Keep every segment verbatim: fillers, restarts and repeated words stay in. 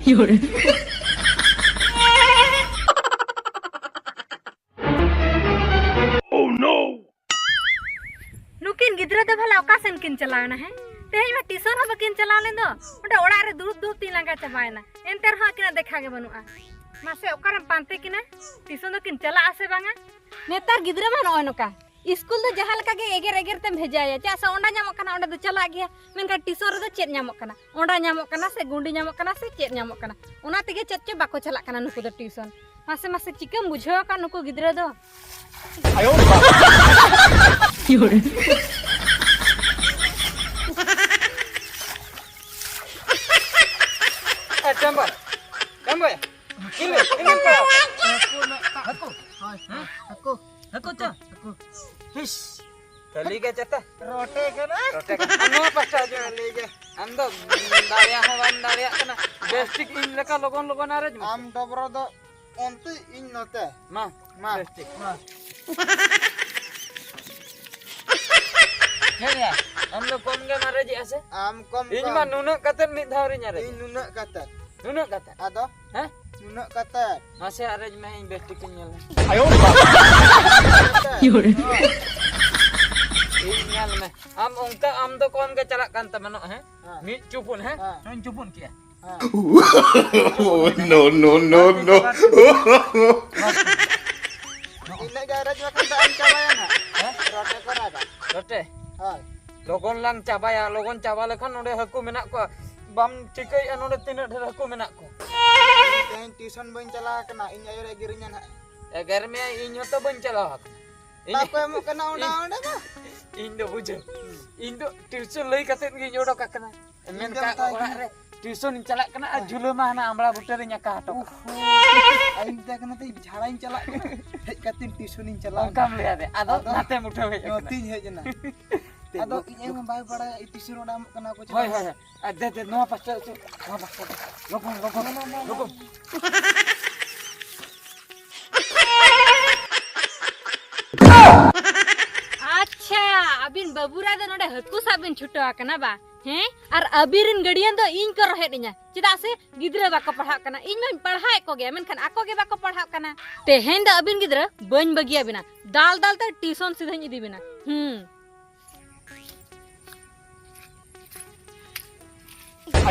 ᱤᱭᱳᱨᱮ᱾ Oh no! ᱱᱩᱠᱤᱱ ᱜᱤᱫᱽᱨᱟᱹ ᱫᱚ ᱵᱷᱟᱞᱟ ᱚᱠᱟ ᱥᱮᱱ ᱠᱤᱱ ᱪᱟᱞᱟᱣ ᱮᱱᱟ, ᱦᱮᱸ? ᱛᱮᱦᱮᱧ ᱢᱟ ᱴᱤᱭᱩᱥᱚᱱ ᱦᱚᱸ ᱵᱟᱹᱠᱤᱱ ᱪᱟᱞᱟᱣ ᱞᱮᱱ ᱫᱚ᱾ ᱚᱸᱰᱮ ᱚᱲᱟᱜ ᱨᱮ ᱫᱩᱲᱩᱵ ᱫᱩᱲᱩᱵ ᱛᱤᱧ ᱞᱟᱸᱜᱟ ᱪᱟᱵᱟᱭᱮᱱᱟ᱾ ᱮᱱᱛᱮ ᱨᱮᱦᱚᱸ ᱟᱹᱠᱤᱱᱟᱜ ᱫᱮᱠᱷᱟ ᱜᱮ ᱵᱟᱹᱱᱩᱜᱼᱟ᱾ ᱢᱟᱥᱮ, ᱚᱠᱟᱨᱮᱢ ᱯᱟᱱᱛᱮ ᱠᱤᱱᱟ? ᱴᱤᱭᱩᱥᱚᱱ ᱫᱚᱠᱤᱱ ᱪᱟᱞᱟᱜᱼᱟ ᱥᱮ ᱵᱟᱝᱟ? ᱱᱮᱛᱟᱨ ᱜᱤᱫᱽᱨᱟᱹ ᱢᱟ ᱱᱚᱜᱼᱚᱭ ᱱᱚᱝᱠᱟ᱾ ᱤᱥᱠᱩᱞ ᱫᱚ ᱡᱟᱦᱟᱸ ᱞᱮᱠᱟ ᱜᱮ ᱮᱜᱮᱨ ᱮᱜᱮᱨ ᱛᱮᱢ ᱵᱷᱮᱡᱟᱭᱟ, ᱪᱮᱫᱟᱜ ᱥᱮ ᱚᱸᱰᱟ ᱧᱟᱢᱚᱜ ᱠᱟᱱᱟ, ᱚᱸᱰᱮ ᱫᱚ ᱪᱟᱞᱟᱜ ᱜᱮᱭᱟ᱾ ᱢᱮᱱᱠᱷᱟᱱ ᱴᱤᱭᱩᱥᱚᱱ ᱨᱮᱫᱚ ᱪᱮᱫ ᱧᱟᱢᱚᱜ ᱠᱟᱱᱟ? ᱚᱸᱰᱟ ᱧᱟᱢᱚᱜ ᱠᱟᱱᱟ ᱥᱮ ᱜᱩᱸᱰᱤ ᱧᱟᱢᱚᱜ ᱠᱟᱱᱟ ᱥᱮ ᱪᱮᱫ ᱧᱟᱢᱚᱜ ᱠᱟᱱᱟ? ᱚᱱᱟ ᱛᱮᱜᱮ ᱪᱮᱫ ᱪᱚ ᱵᱟᱠᱚ ᱪᱟᱞᱟᱜ ᱠᱟᱱᱟ ᱱᱩᱠᱩ ᱫᱚ ᱴᱤᱭᱩᱥᱚᱱ᱾ ᱢᱟᱥᱮ, ᱢᱟᱥᱮ, ᱪᱤᱠᱟᱹᱢ ᱵᱩᱡᱷᱟᱹᱣ ᱟᱠᱟᱫ ᱱᱩᱠᱩ ᱜᱤᱫᱽᱨᱟᱹ ᱫᱚ? ᱮ, ᱪᱟᱢᱵᱟ, ᱪᱟᱢᱵᱟ, ᱤᱞᱤ, ᱤᱞᱤ ᱠᱚ᱾ ᱦᱟᱹᱠᱩ᱾ ᱦᱳᱭ, ᱦᱮᱸ? ᱦᱟᱹᱠᱩ᱾ ᱦᱟᱹᱠᱩ ᱪᱟ? ᱦᱟᱹᱠᱩ᱾ ᱦᱤᱥ᱾ ᱠᱷᱟᱹᱞᱤ ᱜᱮ ᱪᱮᱛᱟ? ᱨᱚᱴᱮ ᱠᱟᱱᱟ᱾ ᱨᱚᱴᱮ ᱠᱟᱱᱟ᱾ ᱟᱨ ᱱᱚᱣᱟ ᱯᱟᱥᱴᱟ ᱦᱤᱡᱩᱜ ᱢᱮ᱾ ᱠᱷᱟᱹᱞᱤ ᱜᱮ᱾ ᱟᱢ ᱫᱚ ᱫᱟᱲᱮᱭᱟᱜ ᱦᱚᱸ ᱵᱟᱢ ᱫᱟᱲᱮᱭᱟᱜ ᱠᱟᱱᱟ᱾ ᱵᱮᱥ ᱴᱷᱤᱠ ᱤᱧ ᱞᱮᱠᱟ ᱞᱚᱜᱚᱱ ᱞᱚᱜᱚᱱ ᱟᱨᱮᱡ ᱢᱮ᱾ ᱟᱢ ᱰᱚᱵᱨᱚ ᱫᱚ ᱚᱱᱛᱮ, ᱤᱧ ᱱᱚᱛᱮ᱾ ᱢᱟ, ᱢᱟ᱾ ᱵᱮᱥ ᱴᱷᱤᱠ᱾ ᱢᱟ᱾ ᱪᱮᱫ ᱭᱟ? ᱟᱢ ᱫᱚ ᱠᱚᱢ ᱜᱮᱢ ᱟᱨᱮᱡᱮᱜᱼᱟ ᱥᱮ? ᱟᱢ ᱠᱚᱢ ᱤᱧ ᱠᱚᱢ᱾ ᱢᱟ ᱱᱩᱱᱟᱹᱜ ᱠᱟᱛᱮᱫ ᱢᱤᱫ ᱫᱷᱟᱣ ᱨᱤᱧ ᱟᱨᱮᱡᱟ᱾ ᱤᱧ ᱱᱩᱱᱟᱹᱜ ᱠᱟᱛᱮᱫ᱾ ᱱᱩᱱᱟᱹᱜ ᱠᱟᱛᱮᱫ? ᱟᱫᱚ? ᱦᱮᱸ? ᱱᱩᱱᱟᱹᱜ ᱠᱟᱛᱮᱫ᱾ ᱢᱟᱥᱮ ᱟᱨᱮᱡ ᱢᱮ, ᱤᱧ ᱵᱮᱥ ᱴᱷᱤᱠᱤᱧ ᱧᱮᱞᱟ᱾ ᱟᱭᱳ ᱵᱟᱵᱟ᱾ ᱤᱧ ᱧᱮᱞ ᱢᱮ᱾ ᱟᱢ ᱚᱱᱠᱟ, ᱟᱢ ᱫᱚ ᱠᱚᱢ ᱜᱮ ᱪᱟᱞᱟᱜ ᱠᱟᱱ ᱛᱟᱢᱟ ᱱᱚᱜᱼᱚᱭ, ᱦᱮᱸ? ᱦᱮᱸ᱾ ᱢᱤᱫ ᱪᱩᱯᱩᱱ, ᱦᱮᱸ? ᱦᱮᱸ᱾ ᱱᱚᱜᱼᱚᱭ ᱪᱩᱯᱩᱱ ᱠᱮᱜᱼᱟ᱾ ᱦᱮᱸ᱾ No, no, no, no. ᱤᱱᱟᱹᱜ ᱜᱮ ᱟᱨᱮᱡ ᱵᱟᱠᱷᱟᱱ ᱫᱚ ᱟᱢ ᱪᱟᱵᱟᱭᱟ ᱱᱟᱦᱟᱜ᱾ ᱦᱮᱸ? ᱨᱚᱴᱮ ᱠᱚ ᱨᱟᱜᱟ᱾ ᱨᱚᱴᱮ? ᱦᱳᱭ᱾ ᱞᱚᱜᱚᱱ ᱞᱟᱝ ᱪᱟᱵᱟᱭᱟ, ᱞᱚᱜᱚᱱ ᱪᱟᱵᱟ ᱞᱮᱠᱷᱟᱱ ᱱᱚᱰᱮ ᱦᱟᱹᱠᱩ ᱢᱮᱱᱟᱜ ᱠᱚᱣᱟ᱾ ᱵᱟᱢ ᱴᱷᱤᱠᱟᱹᱭᱮᱫᱼᱟ ᱱᱚᱰᱮ ᱛᱤᱱᱟᱹᱜ ᱰᱷᱮᱨ ᱦᱟᱹᱠᱩ ᱢᱮᱱᱟᱜ ᱠᱚᱣᱟ᱾ ᱛᱮᱦᱮᱧ ᱴᱤᱭᱩᱥᱚᱱ ᱵᱟᱹᱧ ᱪᱟᱞᱟᱣ ᱟᱠᱟᱱᱟ, ᱤᱧ ᱟᱭᱳ ᱮᱜᱮᱨᱤᱧᱟ ᱱᱟᱦᱟᱜ᱾ ᱮᱜᱮᱨ ᱢᱮᱭᱟ, ᱤᱧ ᱦᱚᱸᱛᱚ ᱵᱟᱹᱧ ᱪᱟᱞᱟᱣ ᱟᱠᱟᱱᱟ᱾ ᱤᱧ ᱵᱟᱠᱚ ᱮᱢᱚᱜ ᱠᱟᱱᱟ ᱚᱸᱰᱮ, ᱤᱧ ᱚᱸᱰᱮ ᱫᱚ᱾ ᱤᱧ ᱫᱚ ᱵᱩᱡᱷᱟᱹᱣ᱾ ᱦᱩᱸ᱾ ᱤᱧ ᱫᱚ ᱴᱤᱭᱩᱥᱚᱱ ᱞᱟᱹᱭ ᱠᱟᱛᱮᱫ ᱜᱤᱧ ᱚᱰᱚᱠ ᱟᱠᱟᱱᱟ᱾ ᱤᱧ ᱫᱚ ᱢᱮᱱᱠᱷᱟᱱ ᱢᱮᱛᱟᱭ ᱚᱲᱟᱜ ᱠᱟᱱᱟ᱾ ᱨᱮ ᱴᱤᱭᱩᱥᱚᱱᱤᱧ ᱪᱟᱞᱟᱜ ᱠᱟᱱᱟ ᱟᱨ ᱦᱮᱸ᱾ ᱡᱷᱩᱞᱟᱹ ᱢᱟ ᱦᱟᱱᱟ ᱟᱢᱲᱟ ᱵᱩᱴᱟᱹ ᱨᱤᱧ ᱟᱠᱟ ᱦᱚᱴᱚ ᱠᱟᱜᱼᱟ᱾ ᱩᱯᱷ, ᱟᱭᱩᱵ ᱢᱮᱛᱟᱭ ᱠᱟᱱᱟ ᱛᱚ, ᱤᱧ ᱡᱷᱟᱲᱟᱧ ᱪᱟᱞᱟᱜ ᱠᱟᱱᱟ, ᱦᱮᱡ ᱠᱟᱛᱮᱧ ᱴᱤᱭᱩᱥᱚᱱᱤᱧ ᱪᱟᱞᱟᱜᱼᱟ᱾ ᱚᱱᱠᱟᱢ ᱞᱟᱹᱭ ᱟᱫᱮ, ᱟᱫᱚ ᱟᱫᱚ ᱱᱟᱛᱮᱢ ᱩᱴᱷᱟᱹᱣ ᱦᱮᱡ ᱟᱠᱟᱱᱟ᱾ ᱱᱚᱛᱮᱧ ᱦᱮᱡ ᱮᱱᱟ᱾ ᱟᱫᱚ ᱤᱧ ᱟᱭᱳ ᱢᱟ ᱵᱟᱭ ᱵᱟᱲᱟᱭᱟ, ᱤᱧ ᱴᱤᱭᱩᱥᱚᱱ ᱚᱸᱰᱮ ᱮᱢᱚᱜ ᱠᱟᱱᱟ ᱠᱚ ᱦᱳᱭ, ᱪᱮᱫᱟᱜ? ᱦᱳᱭ, ᱦᱳᱭ᱾ ᱟᱨ ᱫᱮ, ᱫᱮ, ᱱᱚᱣᱟ ᱯᱟᱥᱴᱟ ᱨᱮ ᱪᱮᱫ? ᱱᱚᱣᱟ ᱯᱟᱥᱴᱟ ᱨᱮ᱾ ᱞᱚᱜᱚᱱ, ᱞᱚᱜᱚᱱ, ᱞᱚᱜᱚᱱ᱾ ᱟᱪᱪᱷᱟ, ᱟᱹᱵᱤᱱ ᱵᱟᱹᱵᱩ ᱨᱟᱭ ᱫᱚ ᱱᱚᱰᱮ ᱦᱟᱹᱠᱩ ᱥᱟᱵ ᱵᱤᱱ ᱪᱷᱩᱴᱟᱹᱣ ᱟᱠᱟᱱᱟ ᱵᱟ? ᱦᱮᱸ? ᱟᱨ ᱟᱹᱵᱤᱱ ᱨᱮᱱ ᱜᱟᱹᱰᱤᱭᱟᱱ ᱫᱚ ᱤᱧ ᱠᱚ ᱨᱚᱦᱮᱫ ᱤᱧᱟ᱾ ᱪᱮᱫᱟᱜ ᱥᱮ ᱜᱤᱫᱽᱨᱟᱹ ᱵᱟᱠᱚ ᱯᱟᱲᱦᱟᱜ ᱠᱟᱱᱟ᱾ ᱤᱧ ᱢᱟᱧ ᱯᱟᱲᱦᱟᱣᱮᱫ ᱠᱚᱜᱮᱭᱟ, ᱢᱮᱱᱠᱷᱟᱱ ᱟᱠᱚ ᱜᱮ ᱵᱟᱠᱚ ᱯᱟᱲᱦᱟᱜ ᱠᱟᱱᱟ᱾ ᱛᱮᱦᱮᱧ ᱫᱚ ᱟᱹᱵᱤᱱ ᱜᱤᱫᱽᱨᱟᱹ ᱵᱟᱹᱧ ᱵᱟᱹᱜᱤᱭᱟᱵᱤᱱᱟ᱾ ᱫᱟᱞ ᱫᱟᱞ ᱛᱮ ᱴᱤᱭᱩᱥᱚᱱ ᱥᱤᱫᱷᱟᱹᱧ ᱤᱫᱤ ᱵᱤᱱᱟ᱾ ᱦᱩᱸ᱾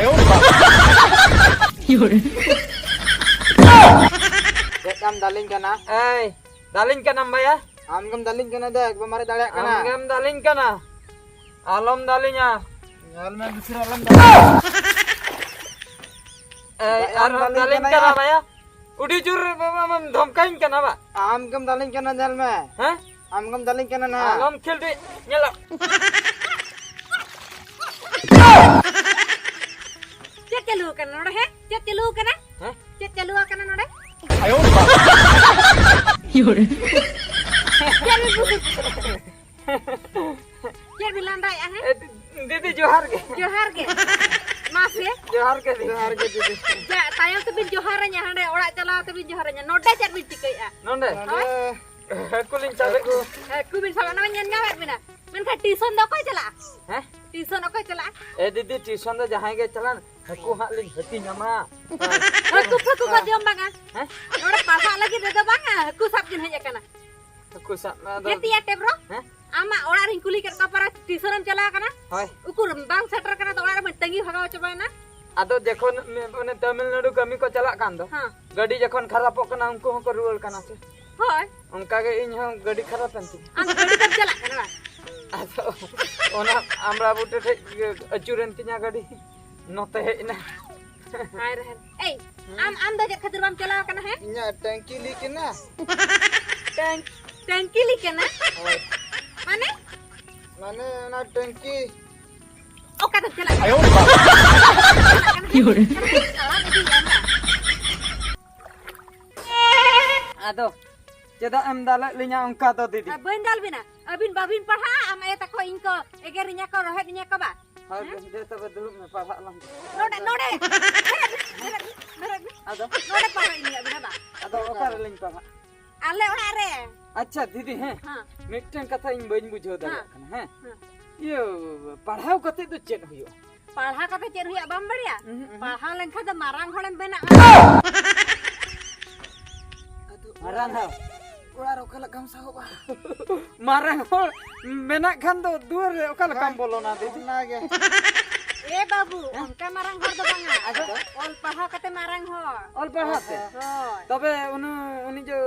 ᱪᱮᱫ ᱮᱢ ᱫᱟᱞᱤᱧ ᱠᱟᱱᱟ? ᱮᱭ, ᱫᱟᱞᱤᱧ ᱠᱟᱱᱟᱢ ᱵᱟᱭᱟ? ᱟᱢ ᱜᱮᱢ ᱫᱟᱞᱤᱧ ᱠᱟᱱᱟ ᱫᱮ, ᱮᱠᱫᱚᱢ ᱢᱟᱨᱮ ᱫᱟᱲᱮᱭᱟᱜ ᱠᱟᱱᱟ᱾ ᱟᱢ ᱜᱮᱢ ᱫᱟᱞᱤᱧ ᱠᱟᱱᱟ, ᱟᱞᱚᱢ ᱫᱟᱞᱤᱧᱟ᱾ ᱧᱮᱞ ᱢᱮ, ᱵᱤᱥᱤ ᱟᱞᱚᱢ ᱫᱟᱞᱤᱧᱟ᱾ ᱮᱭ, ᱟᱢ ᱟᱨᱦᱚᱸ ᱫᱟᱞᱤᱧ ᱫᱟᱞᱤᱧ ᱠᱟᱱᱟ ᱠᱟᱱᱟ ᱭᱟ᱾ ᱵᱟᱭᱟ? ᱩᱰᱤ ᱡᱳᱨ ᱟᱢ, ᱟᱢᱮᱢ ᱫᱷᱚᱢᱠᱟᱧ ᱠᱟᱱᱟ ᱵᱟ? ᱟᱢ ᱜᱮᱢ ᱫᱟᱞᱤᱧ ᱠᱟᱱᱟ, ᱧᱮᱞ ᱢᱮ᱾ ᱦᱮᱸ? ᱟᱢ ᱜᱮᱢ ᱫᱟᱞᱤᱧ ᱠᱟᱱᱟ ᱱᱟᱦᱟᱜ᱾ ᱟᱞᱚᱢ ᱠᱷᱮᱞ ᱰᱤ, ᱧᱮᱞᱚᱜ᱾ ᱪᱮᱫ ᱪᱟᱹᱞᱩ ᱟᱠᱟᱱᱟ ᱱᱚᱰᱮ, ᱦᱮᱸ? ᱪᱮᱫ ᱪᱟᱹᱞᱩ ᱟᱠᱟᱱᱟ? ᱦᱮᱸ? ᱪᱮᱫ ᱪᱟᱹᱞᱩ ᱟᱠᱟᱱᱟ ᱱᱚᱰᱮ? ᱪᱮᱫ ᱵᱤᱱ ᱵᱩᱡᱷᱟᱹᱣ? ᱪᱮᱫ ᱵᱤᱱ ᱞᱟᱸᱫᱟᱭᱮᱫᱼᱟ, ᱦᱮᱸ? ᱮ, ᱫᱤ-, ᱫᱤᱫᱤ, ᱡᱚᱦᱟᱨ ᱜᱮ᱾ ᱡᱚᱦᱟᱨ ᱜᱮ᱾ ᱢᱟᱥᱮ᱾ ᱡᱚᱦᱟᱨ ᱜᱮ, ᱫᱤᱫᱤ᱾ ᱡᱚᱦᱟᱨ ᱜᱮ, ᱫᱤᱫᱤ᱾ ᱡᱟ, ᱛᱟᱭᱚᱢ ᱛᱮᱵᱤᱱ ᱡᱚᱦᱟᱨᱟᱹᱧᱟ, ᱦᱟᱸᱰᱮ ᱚᱲᱟᱜ ᱪᱟᱞᱟᱣ ᱛᱮᱵᱤᱱ ᱡᱚᱦᱟᱨᱟᱹᱧᱟ᱾ ᱱᱚᱰᱮ ᱪᱮᱫ ᱵᱤᱱ ᱪᱤᱠᱟᱹᱭᱮᱫᱼᱟ? ᱱᱚᱰᱮ? ᱦᱳᱭ᱾ ᱦᱟᱹᱠᱩ ᱞᱤᱧ ᱥᱟᱵᱮᱫ ᱠᱚ᱾ ᱦᱟᱹᱠᱩ ᱵᱤᱱ ᱥᱟᱵᱮᱫ, ᱚᱱᱟ ᱢᱟᱧ ᱧᱮᱞ ᱧᱟᱢᱮᱫ ᱵᱤᱱᱟ᱾ ᱢᱮᱱᱠᱷᱟᱱ ᱴᱤᱭᱩᱥᱚᱱ ᱫᱚ ᱚᱠᱚᱭ ᱪᱟᱞᱟᱜᱼᱟ? ᱦᱮᱸ? ᱴᱤᱭᱩᱥᱚᱱ ᱚᱠᱚᱭ ᱪᱟᱞᱟᱜᱼᱟ? ᱮ ᱫᱤᱫᱤ, ᱴᱤᱭᱩᱥᱚᱱ ᱫᱚ ᱡᱟᱦᱟᱸᱭ ᱜᱮ ᱪᱟᱞᱟᱜ, ᱦᱟᱹᱠᱩ ᱦᱟᱸᱜ ᱞᱤᱧ ᱦᱟᱹᱴᱤᱧ ᱧᱟᱢᱟ᱾ ᱦᱟᱹᱠᱩ ᱯᱷᱟᱹᱠᱩ ᱠᱚ ᱡᱚᱢ ᱵᱟᱝᱟ᱾ ᱦᱮᱸ? ᱱᱚᱰᱮ ᱯᱟᱲᱦᱟᱜ ᱞᱟᱹᱜᱤᱫ ᱨᱮᱫᱚ ᱵᱟᱝᱟ, ᱦᱟᱹᱠᱩ ᱥᱟᱵ ᱜᱮ ᱦᱮᱡ ᱟᱠᱟᱱᱟ᱾ ᱦᱟᱹᱠᱩ ᱥᱟᱵ ᱢᱟ ᱟᱫᱚ᱾ ᱪᱮᱫ ᱭᱟ ᱴᱮᱵᱨᱚ? ᱦᱮᱸ? ᱟᱢᱟᱜ ᱚᱲᱟᱜ ᱨᱤᱧ ᱠᱩᱞᱤ ᱠᱮᱫ ᱠᱚᱣᱟ, ᱯᱟᱨᱟ ᱴᱤᱭᱩᱥᱚᱱ ᱮᱢ ᱪᱟᱞᱟᱣ ᱟᱠᱟᱱᱟ? ᱦᱳᱭ᱾ ᱩᱠᱩᱨ ᱵᱟᱢ ᱥᱮᱴᱮᱨ ᱟᱠᱟᱱᱟ, ᱛᱚ ᱚᱲᱟᱜ ᱨᱮᱢᱟ ᱛᱟᱺᱜᱤ ᱵᱷᱟᱜᱟᱣ ᱪᱟᱵᱟᱭᱮᱱᱟ᱾ ᱟᱫᱚ ᱡᱚᱠᱷᱚᱱ ᱢᱮ-, ᱢᱟᱱᱮ ᱛᱟᱢᱤᱞᱱᱟᱲᱩ ᱠᱟᱹᱢᱤ ᱠᱚ ᱪᱟᱞᱟᱜ ᱠᱟᱱ ᱫᱚ, ᱦᱮᱸ᱾ ᱜᱟᱹᱰᱤ ᱡᱚᱠᱷᱚᱱ ᱠᱷᱟᱨᱟᱯᱚᱜ ᱠᱟᱱᱟ, ᱩᱱᱠᱩ ᱦᱚᱸᱠᱚ ᱨᱩᱣᱟᱹᱲ ᱠᱟᱱᱟ ᱥᱮ᱾ ᱦᱳᱭ᱾ ᱚᱱᱠᱟ ᱜᱮ ᱤᱧ ᱦᱚᱸ ᱜᱟᱹᱰᱤ ᱠᱷᱟᱨᱟᱯ ᱮᱱ ᱛᱤᱧᱟ᱾ ᱟᱢ ᱜᱟᱹᱰᱤ ᱛᱮᱢ ᱪᱟᱞᱟᱜ ᱠᱟᱱᱟ ᱵᱟᱝ? ᱟᱫᱚ ᱚᱱᱟ ᱟᱢᱲᱟ ᱵᱩᱴᱟᱹ ᱴᱷᱮᱡ ᱜᱮ ᱟᱹᱪᱩᱨᱮᱱ ᱛᱤᱧᱟ ᱜᱟᱹᱰᱤ, ᱱᱚᱛᱮ ᱦᱮᱡ ᱮᱱᱟ᱾ ᱦᱟᱭ ᱨᱮ ᱦᱟᱭ᱾ ᱮᱭ, ᱦᱩᱸ? ᱟᱢ, ᱟᱢ ᱫᱚ ᱪᱮᱫ ᱠᱷᱟᱹᱛᱤᱨ ᱵᱟᱢ ᱪᱟᱞᱟᱣ ᱠᱟᱱᱟ, ᱦᱮᱸ? ᱤᱧᱟᱹᱜ ᱴᱮᱝᱠᱤ ᱞᱤᱠ ᱮᱱᱟ᱾ ᱴᱮᱝ-, ᱴᱮᱝᱠᱤ ᱞᱤᱠ ᱮᱱᱟ? ᱦᱳᱭ᱾ ᱢᱟᱱᱮ? ᱢᱟᱱᱮ ᱚᱱᱟ ᱴᱮᱝᱠᱤ᱾ ᱚᱠᱟᱛᱮᱢ ᱪᱟᱞᱟᱜ ᱠᱟᱱᱟ? ᱟᱭᱳ ᱵᱟᱵᱟ᱾ ᱪᱟᱞᱟᱜ ᱠᱟᱱᱟ? ᱛᱟᱲᱟᱢ ᱤᱫᱤᱭᱮᱫ ᱟᱢ ᱵᱟᱝ? ᱟᱫᱚ ᱪᱮᱫᱟᱜ ᱮᱢ ᱫᱟᱞᱮᱫ ᱞᱤᱧᱟ ᱚᱱᱠᱟ ᱫᱚ, ᱫᱤᱫᱤ? ᱟᱨ ᱵᱟᱹᱧ ᱫᱟᱞ ᱵᱤᱱᱟ᱾ ᱟᱹᱵᱤᱱ ᱵᱟᱵᱤᱱ ᱯᱟᱲᱦᱟᱜᱼᱟ, ᱟᱢ ᱟᱭᱳ ᱛᱟᱠᱚ ᱤᱧ ᱠᱚ ᱮᱜᱮᱨᱤᱧᱟ ᱠᱚ, ᱨᱚᱦᱮᱫ ᱤᱧᱟ ᱠᱚ ᱵᱟ? ᱦᱳᱭ, ᱦᱮᱸ? ᱫᱮ ᱛᱚᱵᱮ ᱫᱩᱲᱩᱵ ᱢᱮ, ᱯᱟᱲᱦᱟᱜ ᱞᱟᱝ᱾ ᱱᱚᱰᱮ, ᱱᱚᱰᱮ᱾ ᱵᱮᱨᱮᱫ ᱵᱤᱱ, ᱵᱮᱨᱮᱫ ᱵᱤᱱ, ᱵᱮᱨᱮᱫ ᱵᱤᱱ᱾ ᱟᱫᱚ? ᱱᱚᱰᱮ ᱯᱟᱲᱦᱟᱜ ᱤᱧ ᱞᱟᱹᱭᱟᱫ ᱵᱤᱱᱟ ᱵᱟ? ᱟᱫᱚ ᱚᱠᱟ ᱨᱮᱞᱤᱧ ᱯᱟᱲᱦᱟᱜ? ᱟᱞᱮ ᱚᱲᱟᱜ ᱨᱮ᱾ ᱟᱪᱪᱷᱟ ᱫᱤᱫᱤ, ᱦᱮᱸ, ᱦᱮᱸ᱾ ᱢᱤᱫᱴᱮᱱ ᱠᱟᱛᱷᱟ ᱤᱧ ᱵᱟᱹᱧ ᱵᱩᱡᱷᱟᱹᱣ ᱫᱟᱲᱮᱭᱟᱜ ᱦᱮᱸ᱾ ᱠᱟᱱᱟ, ᱦᱮᱸ? ᱦᱮᱸ᱾ ᱤᱭᱟᱹ, ᱯᱟᱲᱦᱟᱣ ᱠᱟᱛᱮ ᱫᱚ ᱪᱮᱫ ᱦᱩᱭᱩᱜᱼᱟ? ᱯᱟᱲᱦᱟᱣ ᱠᱟᱛᱮ ᱪᱮᱫ ᱦᱩᱭᱩᱜᱼᱟ ᱵᱟᱢ ᱵᱟᱲᱟᱭᱟ? ᱩᱦᱩᱸ, ᱩᱦᱩᱸ᱾ ᱯᱟᱲᱦᱟᱣ ᱞᱮᱱᱠᱷᱟᱱ ᱫᱚ ᱢᱟᱨᱟᱝ ᱦᱚᱲᱮᱢ ᱵᱮᱱᱟᱜᱼᱟ᱾ ᱟᱫᱚ ᱢᱟᱨᱟᱝ ᱦᱚᱲ᱾ ᱚᱲᱟᱜ ᱨᱮ ᱚᱠᱟ ᱞᱮᱠᱟᱢ ᱥᱟᱦᱚᱵᱼᱟ? ᱢᱟᱨᱟᱝ ᱦᱚᱲ ᱢᱮᱱᱟᱜ ᱠᱷᱟᱱ ᱫᱚ ᱫᱩᱣᱟᱹᱨ ᱨᱮ ᱚᱠᱟ ᱞᱮᱠᱟᱢ ᱵᱟᱝ, ᱵᱚᱞᱚᱱᱟ, ᱫᱤᱫᱤ? ᱚᱱᱟᱜᱮ᱾ ᱮ ᱵᱟᱹᱵᱩ, ᱦᱮᱸ? ᱚᱱᱠᱟ ᱢᱟᱨᱟᱝ ᱦᱚᱲ ᱫᱚ ᱵᱟᱝᱟ᱾ ᱟᱫᱚ? ᱚᱞ ᱯᱟᱲᱦᱟᱣ ᱠᱟᱛᱮ ᱢᱟᱨᱟᱝ ᱦᱚᱲ᱾ ᱚᱞ ᱯᱟᱲᱦᱟᱣ ᱛᱮ? ᱦᱳᱭ᱾ ᱛᱚᱵᱮ ᱩᱱᱤ, ᱩᱱᱤ ᱡᱚ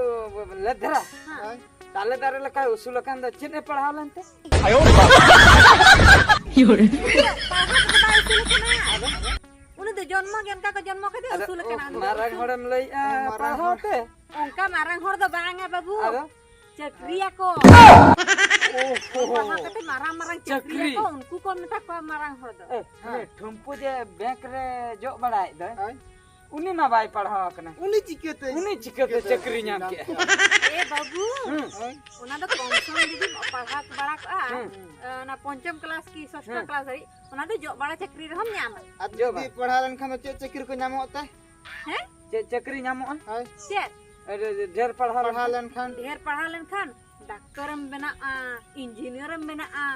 ᱞᱮᱫᱷᱨᱟ, ᱦᱮᱸ᱾ ᱛᱟᱞᱮ ᱫᱟᱨᱮ ᱞᱮᱠᱟᱭ ᱩᱥᱩᱞ ᱟᱠᱟᱱ ᱫᱚ ᱪᱮᱫ ᱮ ᱯᱟᱲᱦᱟᱣ ᱞᱮᱱᱛᱮ? ᱟᱭᱳ ᱵᱟᱵᱟ᱾ ᱯᱟᱲᱦᱟᱣ ᱠᱟᱛᱮ ᱵᱟᱭ ᱩᱥᱩᱞ ᱟᱠᱟᱱᱟ᱾ ᱩᱱᱤ ᱫᱚ ᱡᱚᱱᱢᱚ ᱜᱮ ᱚᱱᱠᱟ ᱠᱚ ᱡᱚᱱᱢᱚ ᱠᱮᱫᱮᱭᱟ, ᱟᱫᱚ ᱩᱥᱩᱞ ᱟᱠᱟᱱᱟ ᱩᱱᱤ ᱫᱚ᱾ ᱢᱟᱨᱟᱝ ᱦᱚᱲᱮᱢ ᱞᱟᱹᱭᱮᱜᱼᱟ ᱢᱟᱨᱟᱝ ᱯᱟᱲᱦᱟᱣ ᱦᱚᱲ᱾ ᱛᱮ? ᱚᱱᱠᱟ ᱢᱟᱨᱟᱝ ᱦᱚᱲ ᱫᱚ ᱵᱟᱝᱟ ᱵᱟᱹᱵᱩ᱾ ᱟᱫᱚ? ᱪᱟᱹᱠᱨᱤᱭᱟᱠᱚ᱾ ᱳᱦᱳ᱾ ᱯᱟᱲᱦᱟᱣ ᱠᱟᱛᱮ ᱢᱟᱨᱟᱝ ᱢᱟᱨᱟᱝ ᱪᱟᱹᱠᱨᱤ᱾ ᱪᱟᱹᱠᱨᱤᱭᱟᱠᱚ, ᱩᱱᱠᱩ ᱠᱚ ᱢᱮᱛᱟ ᱠᱚᱣᱟ ᱢᱟᱨᱟᱝ ᱦᱚᱲ ᱫᱚ᱾ ᱮ, ᱦᱮᱸ᱾ ᱩᱱᱤ ᱴᱷᱩᱢᱯᱩ ᱡᱮ ᱵᱮᱝᱠ ᱨᱮ ᱡᱚᱜ ᱵᱟᱲᱟᱭᱮᱫ ᱫᱚᱭ, ᱦᱳᱭ᱾ ᱩᱱᱤ ᱢᱟ ᱵᱟᱭ ᱯᱟᱲᱦᱟᱣ ᱟᱠᱟᱱᱟ᱾ ᱩᱱᱤ ᱪᱤᱠᱟᱹᱛᱮ, ᱩᱱᱤ ᱪᱤᱠᱟᱹᱛᱮ ᱪᱤᱠᱟᱹᱛᱮ ᱪᱟᱹᱠᱨᱤ ᱧᱟᱢ ᱧᱟᱢ ᱠᱮᱜᱼᱟ? ᱠᱮᱜᱼᱟ? ᱮ ᱵᱟᱹᱵᱩ, ᱦᱩᱸ᱾ ᱦᱳᱭ᱾ ᱚᱱᱟ ᱫᱚ ᱠᱚᱢ ᱥᱚᱢ ᱡᱩᱫᱤᱢ ᱯᱟᱲᱦᱟᱣ ᱵᱟᱲᱟ ᱠᱚᱜᱼᱟ, ᱦᱩᱸ᱾ ᱚᱱᱟ ᱯᱚᱧᱪᱚᱢ ᱠᱞᱟᱥ ᱠᱤ ᱥᱚᱥᱴᱚᱢ ᱦᱩᱸ᱾ ᱠᱞᱟᱥ ᱫᱷᱟᱹᱨᱤᱡ, ᱚᱱᱟ ᱫᱚ ᱡᱚᱜ ᱵᱟᱲᱟ ᱪᱟᱹᱠᱨᱤ ᱨᱮᱦᱚᱸᱢ ᱧᱟᱢᱟ᱾ ᱟᱨ ᱡᱚᱜ ᱡᱩᱫᱤ ᱵᱟᱲᱟ᱾ ᱯᱟᱲᱦᱟᱣ ᱞᱮᱱᱠᱷᱟᱱ ᱫᱚ ᱪᱮᱫ ᱪᱟᱹᱠᱨᱤ ᱠᱚ ᱧᱟᱢᱚᱜ ᱛᱮ? ᱦᱮᱸ? ᱪᱮᱫ ᱪᱟᱹᱠᱨᱤ ᱧᱟᱢᱚᱜᱼᱟ? ᱦᱳᱭ᱾ ᱪᱮᱫ? ᱟᱹᱰᱤ ᱰᱷᱮᱨ ᱯᱟᱲᱦᱟᱣ ᱯᱟᱲᱦᱟᱣ ᱞᱮᱱᱠᱷᱟᱱ? ᱞᱮᱱᱠᱷᱟᱱ? ᱰᱷᱮᱨ ᱯᱟᱲᱦᱟᱣ ᱞᱮᱱᱠᱷᱟᱱ ᱰᱟᱠᱛᱚᱨᱮᱢ ᱵᱮᱱᱟᱜᱼᱟ,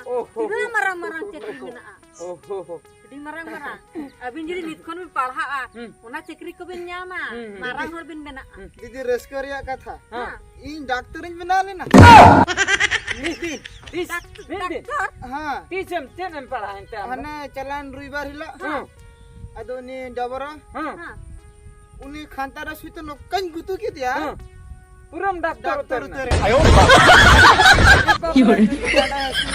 ᱳᱦᱳ᱾ ᱛᱤᱱᱟᱹᱜ ᱢᱟᱨᱟᱝ ᱢᱟᱨᱟᱝ ᱪᱟᱹᱠᱨᱤ ᱢᱮᱱᱟᱜᱼᱟ᱾ ᱳᱦᱳ᱾ ᱟᱹᱰᱤ ᱢᱟᱨᱟᱝ ᱢᱟᱨᱟᱝ᱾ ᱟᱹᱵᱤᱱ ᱡᱩᱫᱤ ᱱᱤᱛ ᱠᱷᱚᱱ ᱵᱤᱱ ᱯᱟᱲᱦᱟᱜᱼᱟ, ᱦᱩᱸ᱾ ᱚᱱᱟ ᱪᱟᱹᱠᱨᱤ ᱠᱚᱵᱤᱱ ᱧᱟᱢᱟ, ᱦᱩᱸ, ᱦᱩᱸ᱾ ᱢᱟᱨᱟᱝ ᱦᱚᱲ ᱵᱤᱱ ᱵᱮᱱᱟᱜᱼᱟ᱾ ᱦᱩᱸ᱾ ᱡᱩᱫᱤ ᱨᱟᱹᱥᱠᱟᱹ ᱨᱮᱭᱟᱜ ᱠᱟᱛᱷᱟ, ᱦᱮᱸ᱾ ᱤᱧ ᱰᱟᱠᱛᱚᱨᱤᱧ ᱵᱮᱱᱟᱣ ᱞᱮᱱᱟ᱾ ᱢᱤᱫ ᱫᱤᱱ, ᱛᱤᱥ? ᱰᱟᱠ-, ᱢᱤᱫ ᱫᱤᱱ᱾ ᱰᱟᱠᱛᱚᱨ? ᱦᱮᱸ᱾ ᱛᱤᱥᱮᱢ, ᱪᱮᱫ ᱮᱢ ᱯᱟᱲᱦᱟᱜᱼᱟ ᱮᱱᱛᱮ ᱟᱢ ᱫᱚ? ᱦᱟᱱᱮ ᱪᱟᱞᱟᱣᱮᱱ ᱨᱚᱵᱤᱵᱟᱨ ᱦᱤᱞᱳᱜ᱾ ᱦᱮᱸ᱾ ᱟᱫᱚ ᱩᱱᱤ ᱰᱚᱵᱚᱨᱟ, ᱦᱮᱸ᱾ ᱦᱮᱸ᱾ ᱩᱱᱤ ᱠᱷᱟᱱᱛᱟ ᱨᱮ ᱥᱩᱭ ᱛᱮ ᱱᱚᱝᱠᱟᱧ ᱜᱩᱛᱩ ᱠᱮᱫᱮᱭᱟ᱾ ᱦᱮᱸ᱾ ᱯᱩᱨᱟᱹᱢ ᱰᱟᱠᱛᱟᱨ ᱰᱟᱠᱛᱟᱨ ᱩᱛᱟᱹᱨ ᱮᱱᱟ᱾ ᱩᱛᱟᱹᱨ ᱮᱱᱟ᱾ ᱟᱭᱳ ᱵᱟᱵᱟ᱾ ᱰᱟᱸᱰᱟ ᱦᱟᱹᱥᱩ,